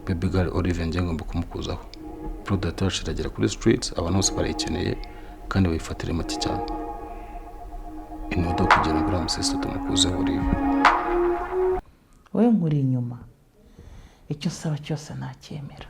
Baby girl Olive ngiye ngomba kumukuzaho. Product yacu iragera kuri streets, abantu bose barayikeneye kandi bayifatire make cyane. In order kugira ngo uriya musista tumukuzeho Olive. Wowe nkuri inyuma, icyo usaba cyose nacyemera.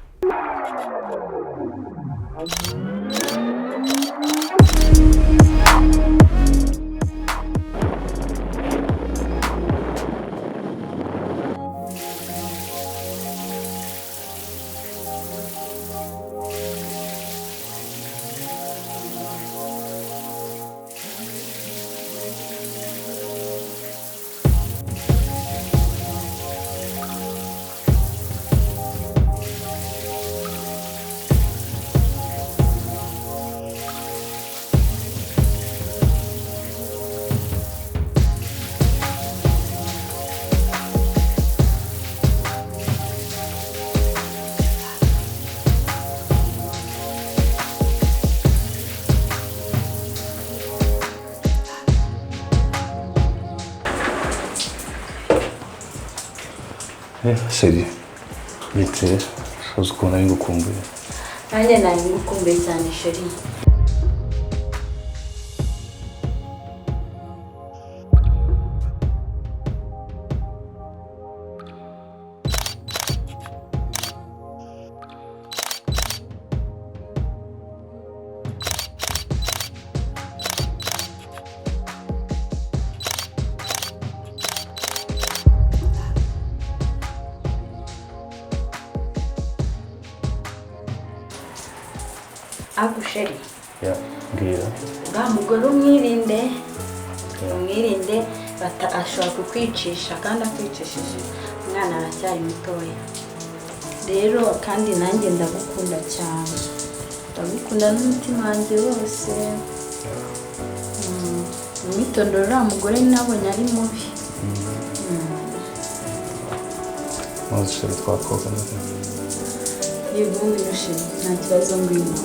Chérie, bite? Uzi ukuntu nari ngukumbuye. Nanjye nari ngukumbuye cyane, chéri. Ariko chéri, Yeah, mbwira. Uriya mugore umwirinde, umwirinde, ashobora kukwicisha, kandi akwicishije umwana aracyari mutoya. Rero kandi nanjye ndagukunda cyane, ndagukunda n'umutima wanjye wose. Umwitondere uriya mugore, nabonye ari mubi. Maze chérie, twakoga neza. Yego, ngwino chéri, nta kibazo, ngwino.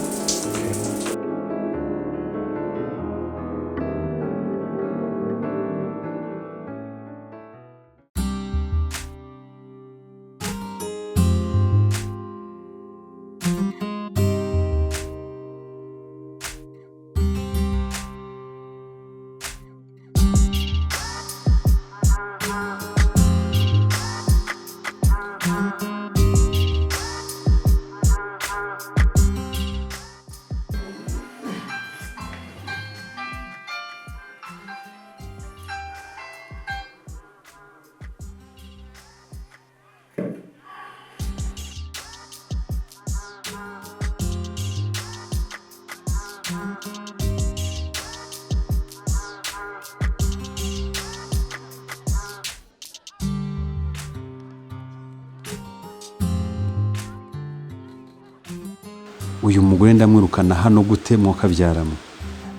Uyu mugore ndamwirukana hano gute mwokabyaramo?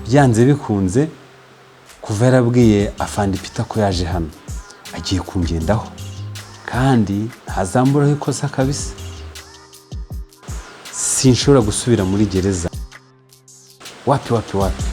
Byanze bikunze, kuva yarabwiye afande Peter ko yaje hano, agiye kungendaho kandi ntazamburaho ikosa kabisa. Sinshobora gusubira muri gereza, wapi wapi wapi.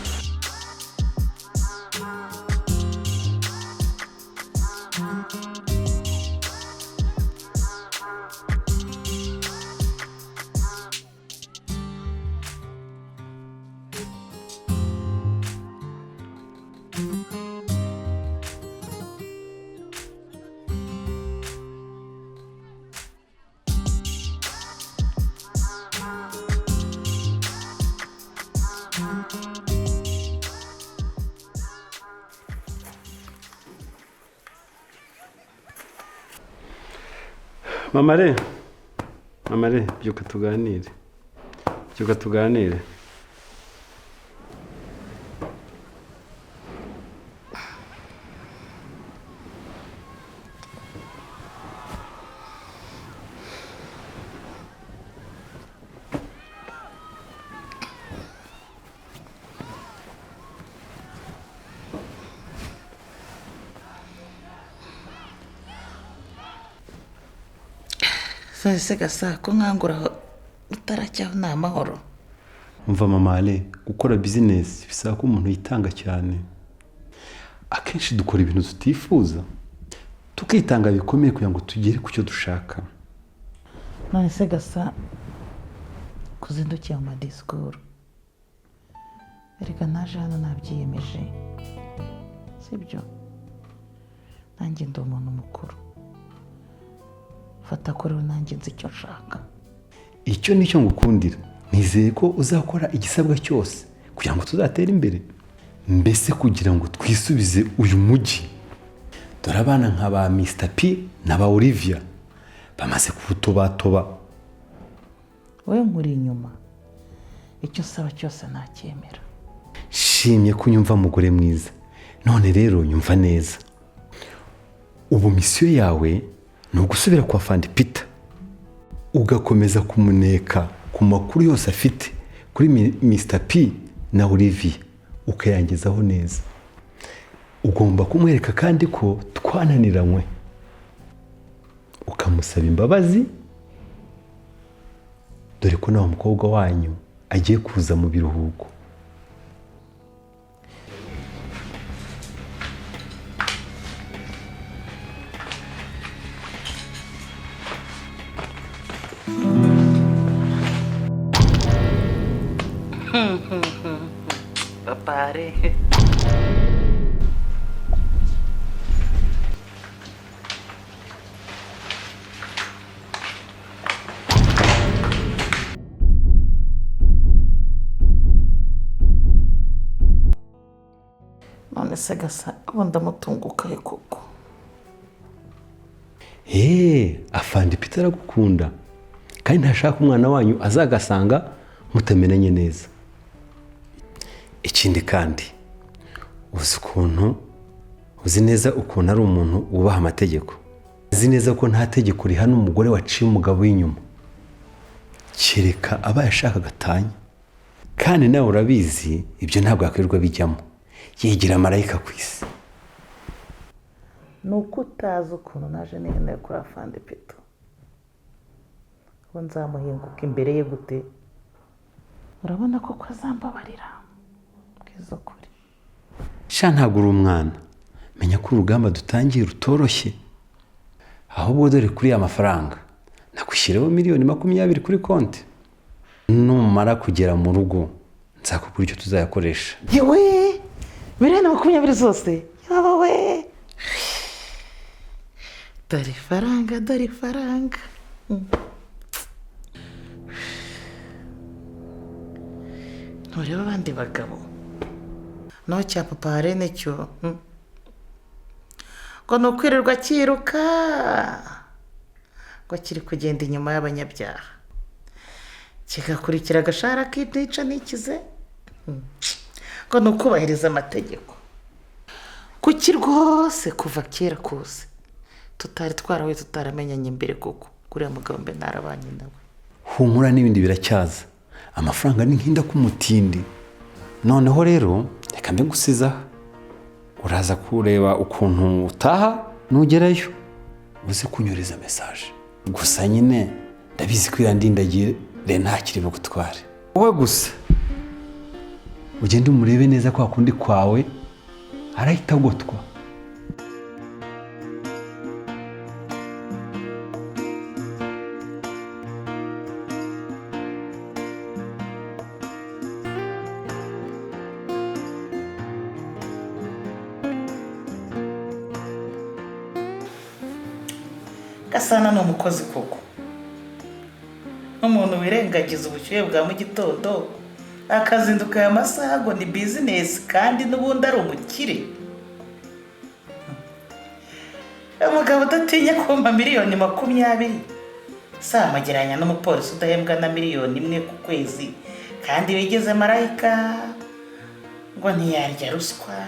Mama re, mama re, byuka tuganire, byuka tuganire. Ese gasa ko nkangura aho utaracyaho, ni amahoro? Umva mama re, gukora bizinesi bisaba ko umuntu yitanga cyane. Akenshi dukora ibintu tutifuza, tukitanga bikomeye kugira ngo tugere ku cyo dushaka. None se gasa kuzindukiye mu madisikuru? Erega naje hano nabyiyemeje, sibyo? Nanjye ndi umuntu mukuru, fata ko rero nanjye nzi icyo nshaka. Icyo nicyo ngukundira. Nizeye ko uzakora igisabwa cyose kugira ngo tuzatere imbere, mbese kugira ngo twisubize uyu mujyi. Dore abana nka ba Mr P na ba Olivia bamaze kuwutobatoba. Wowe nkuri inyuma, icyo usaba cyose nacyemera. Shimye ko unyumva, mugore mwiza. None rero nyumva neza, ubu mission yawe ni ugusubira kwa Fandi Peter, ugakomeza kumuneka ku makuru yose afite kuri Mr P na Olivia, ukayangezaho neza. Ugomba kumwereka kandi ko twananiranywe, ukamusaba imbabazi, dore ko nawe mukobwa wanyu agiye kuza mu biruhuko. Papare, none se gasa ubu ndamutungukaye koko? Eee, afande Peter aragukunda kandi ntashaka umwana wanyu azagasanga mutamenanye neza. Ikindi kandi, uzi ukuntu, uzi neza ukuntu ari umuntu wubaha amategeko, uzi neza ko nta tegeko rihana umugore waciye umugabo w'inyuma, kereka abaye ashaka agatanya. Kandi nawe urabizi, ibyo ntabwo yakwirirwa bijyamo, yigira marayika ku isi. Ni uko utazi ukuntu naje niheneye kuri afande Peter. Ubu nzamuhinguka imbere ye gute? Urabona koko azambabarira? Bwiza ukuri. Sha, ntabwo uri umwana, menya ko urugamba dutangiye rutoroshye. Ahubwo dore kuri ya mafaranga nagushyiriyeho 20 miliyoni kuri konti. Numara kugera mu rugo nzakubwira icyo tuzayakoresha. Yewe, 20 miliyoni zose? Yewe, dore ifaranga, dore ifaranga! Ntureba abandi bagabo naho cya papa harene cyo ngo ni ukwirirwa cyiruka, ngo kiri kugenda inyuma y'abanyabyaha, kigakurikira agashahara k'intica n'ikize, ngo ni ukubahiriza amategeko. Kuki rwose kuva kera kose tutari twarahuye, tutaramenyanye imbere koko? Kuriya mugabo mbe narabanye nawe. Humura, n'ibindi biracyaza. Amafaranga ni nk'inda k'umutindi. Noneho rero reka mbe ngusiza, uraza kureba ukuntu utaha. Nugerayo uze kunyuriza message. Gusa nyine ndabizi ko iriya ndindagire ntakiri bugutware. Wowe gusa ugende umurebe neza kwa kundi kwawe, arahita agotwa. Gasana ni umukozi koko, nk'umuntu wirengagiza ubushyuhe bwa mu gitondo akazinduka aya masaha ngo ni business, kandi n'ubundi ari umukire. Umugabo udatinya kumpa 20 miliyoni samageranya n'umupolisi udahembwa na 1 miliyoni ku kwezi, kandi wigeze marayika, ngo ntiyarya ruswa,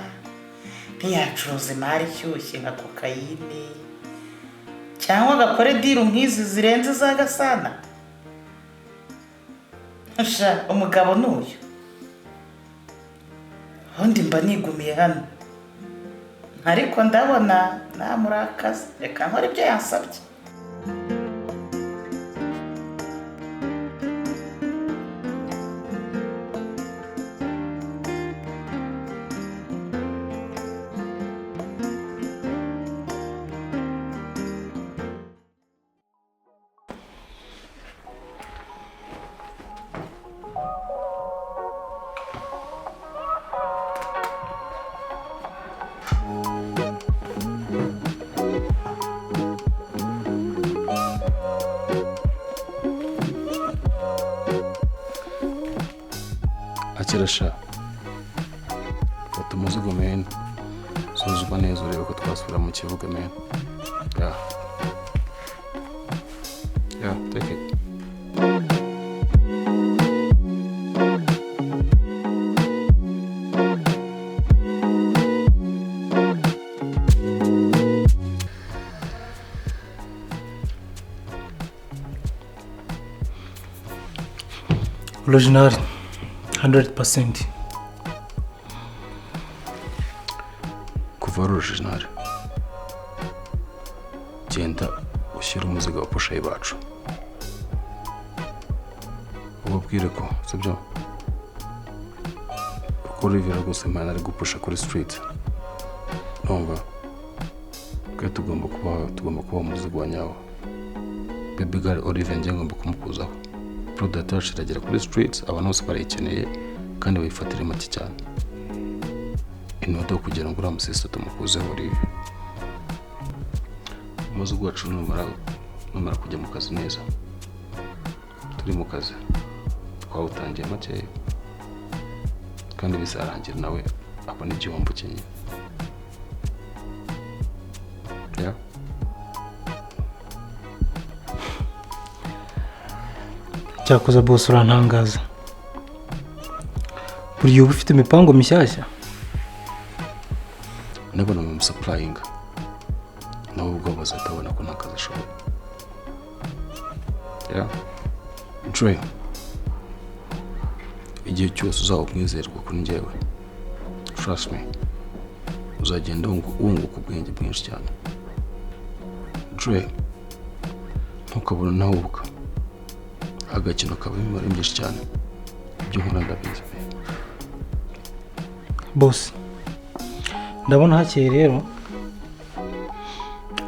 ntiyacuruza imari ishyushye nka kokayine, cyangwa agakore deal nk'izi zirenze za Gasana. Sha, umugabo ni uyu. Ubundi mba nigumiye hano, ariko ndabona namurakaza. Reka nkore ibyo yansabye. Rekera sha, fata umuzigo man, suzuma neza urebe ko twasubira mu kibuga man. Yeah, yeah, take it. Original 100%. Kuva ari original, genda ushyire umuzigo wa pushayi bacu, ubabwire ko sibyo, kuko Olivier rwose man ari gupusha kuri street. Numva twe tugomba kuba umuzigo wa nyawo. Baby girl Olivier njye ngomba kumukuzaho. Product yacu iragera kuri street, abantu bose barayikeneye kandi bayifatire make cyane, in order kugira ngo uriya musista tumukuzeho Olivier. Umuzigo wacu numara kujya mu kazi neza, turi mu kazi, twawutangiye makeya kandi bizarangira nawe abona igihombo kinini. Yeah. Cyakoze bose urantangaza, buri gihe uba ufite imipango mishyashya. Nabona mu supplying nabo ubwabo bazahita babona ko nta kazi ashoboye. Yeah. Dre, igihe cyose uzaba umwizerwa kuri njyewe, trust me, uzagenda wunguka ubwenge bwinshi cyane. Dre, ntukabona nahubuka, agakino kaba imibare myinshi cyane. Ibyo nkora ndabizi pe. Bose ndabona hakeye rero,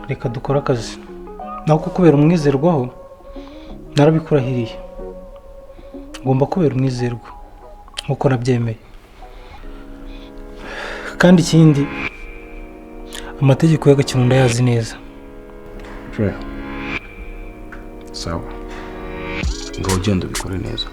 reka dukore akazi. Naho kukubera umwizerwaho narabikurahiriye, ngomba kubera umwizerwa nk'uko nabyemeye. Kandi ikindi, amategeko y'agakino ndayazi neza. Dre, sawa, ngaho ugenda ubikore neza.